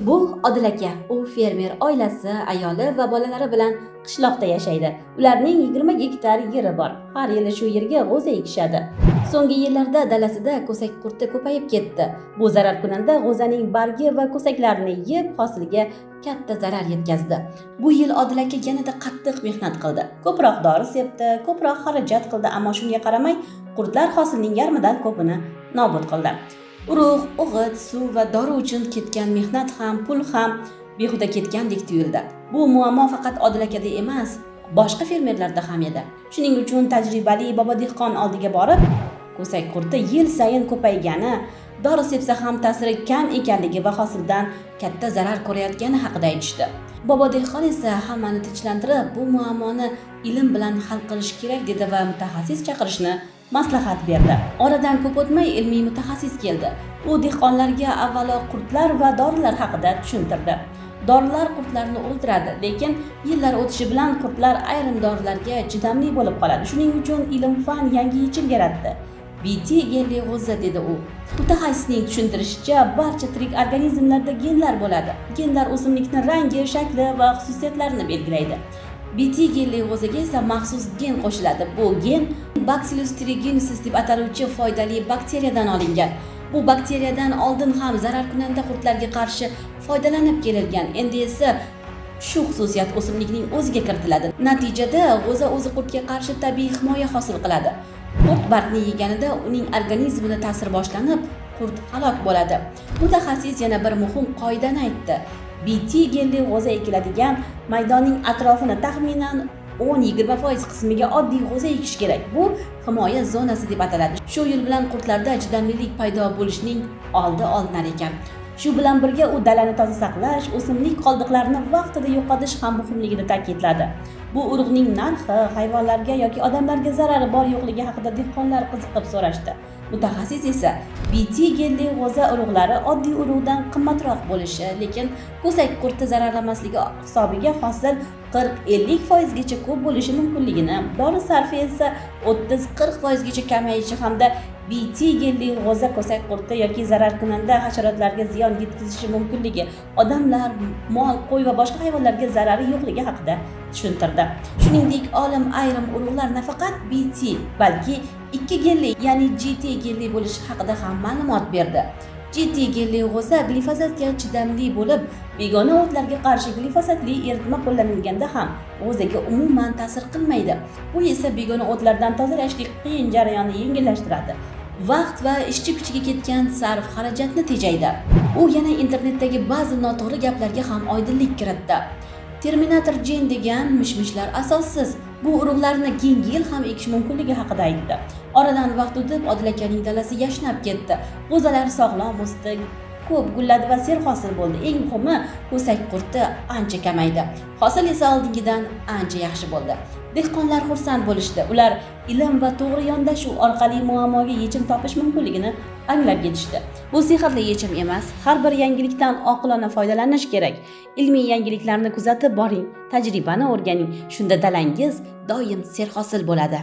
Bu Odil aka. U fermer, oilasi, ayoli va bolalari bilan qishloqda yashaydi. Ularning 20 gektar yeri bor. Har yili shu yerga g'o'za ekishadi. So'nggi yillarda dalasida ko'sak qurti ko'payib ketdi. Bu zararkunanda g'o'zaning bargi va ko'saklarini yeb, hosilga katta zarar yetkazdi. Bu yil Odil aka yanada qattiq mehnat qildi. Ko'proq dori sepdi, ko'proq xarajat qildi, ammo shunga qaramay qurtlar hosilning yarmidan ko'pini nobud qildi. Urug', o'g'it, suv va dori uchun ketgan mehnat ham, pul ham behuda ketgandek tuyuldi. Bu muammo faqat Odil akada emas, boshqa fermerlarda ham edi. Shuning uchun tajribali bobo dehqon oldiga borib, ko'sak qurti yil sayin ko'paygani, dori sepsa ham ta'siri kam ekanligi va hosildan katta zarar ko'rayotgani haqida aytishdi. Bobo dehqon esa hammani tinchlantirib, bu muammoni ilm bilan hal qilish kerak dedi va mutaxassis chaqirishni maslahat berdi. Oradan ko'p o'tmay ilmiy mutaxassis keldi. U dehqonlarga avvalo qurtlar va dorilar haqida tushuntirdi. Dorilar qurtlarni o'ldiradi, lekin yillar o'tishi bilan qurtlar ayrim dorilarga chidamli bo'lib qoladi. Shuning uchun ilm-fan yangi yechim yaratdi. BT genli g'o'za, dedi u. Mutaxassisning tushuntirishicha, barcha tirik organizmlarda genlar bo'ladi. Genlar o'simlikning rangi, shakli va xususiyatlarini belgilaydi. BT genli g'o'zaga esa maxsus gen qo'shiladi. Bu gen Bacillus thuringiensis deb ataluvchi foydali bakteriyadan olingan. Bu bakteriyadan oldin ham zararkunanda qurtlarga qarshi foydalanib kelingan. Endi esa shu xususiyat o'simlikning o'ziga kiritiladi. Natijada g'o'za o'zi qurtga qarshi tabiiy himoya hosil qiladi. Qurt bargni yeganida uning organizmida ta'sir boshlanib, qurt halok bo'ladi. Mutaxassis yana bir muhim qoidani aytdi. BT genli g'o'za ekiladigan maydonning atrofini taxminan 10-20% qismiga oddiy g'o'za ekish kerak. Bu himoya zonasi deb ataladi. Shu yo'l bilan qurtlarda chidamlilik paydo bo'lishining oldi olinar ekan. Shu bilan birga u dalani toza saqlash, o'simlik qoldiqlarini vaqtida yo'qotish ham muhimligini ta'kidladi. Bu urug'ning narxi, hayvonlarga yoki odamlarga zarari bor yo'qligi haqida dehqonlar qiziqib so'rashdi. Mutaxassis esa BT genli g'o'za urug'lari oddiy urug'dan qimmatroq bo'lishi, lekin ko'sak qurti zararlamasligi hisobiga hosil 40-50 foizgacha ko'p bo'lishi mumkinligini, dori sarfi esa 30-40 foizgacha kamayishi hamda BT genli g'o'za ko'sak qurti yoki zararkunanda hasharotlarga ziyon yetkazishi mumkinligi, odamlar, mol, qo'y va boshqa hayvonlarga zarari yo'qligi haqida tushuntirdi. Shuningdek, olim ayrim urug'lar nafaqat BT, balki ikki genli, ya'ni GT genli bo'lishi haqida ham ma'lumot berdi. GT genli g'o'za glifosatga chidamli bo'lib, begona o'tlarga qarshi glifosatli eritma qo'llanilganda ham g'o'zaga umuman ta'sir qilmaydi. Bu esa begona o'tlardan tozalashlik qiyin jarayonni yengillashtiradi. Vaqt va ishchi kuchiga ketgan sarf xarajatni tejaydi. U yana internetdagi ba'zi noto'g'ri gaplarga ham oydinlik kiritdi. Terminator gen degan mish-mishlar asossiz. Bu urug'larni keyingi yil ham ekish mumkinligi haqida aytdi. Oradan vaqt o'tib, Odil akaning dalasi yashnab ketdi. G'o'zalar sog'lom o'sdi, ko'p gulladi va serhosil bo'ldi. Eng muhimi, ko'sak qurti ancha kamaydi. Hosil esa oldingidan ancha yaxshi bo'ldi. Dehqonlar xursand bo'lishdi. Ular ilm va to'g'ri yondashuv orqali muammoga yechim topish mumkinligini anglab yetishdi. Bu sehrli yechim emas. Har bir yangilikdan oqilona foydalanish kerak. Ilmiy yangiliklarni kuzatib boring, tajribani o'rganing. Shunda dalangiz doim serhosil bo'ladi.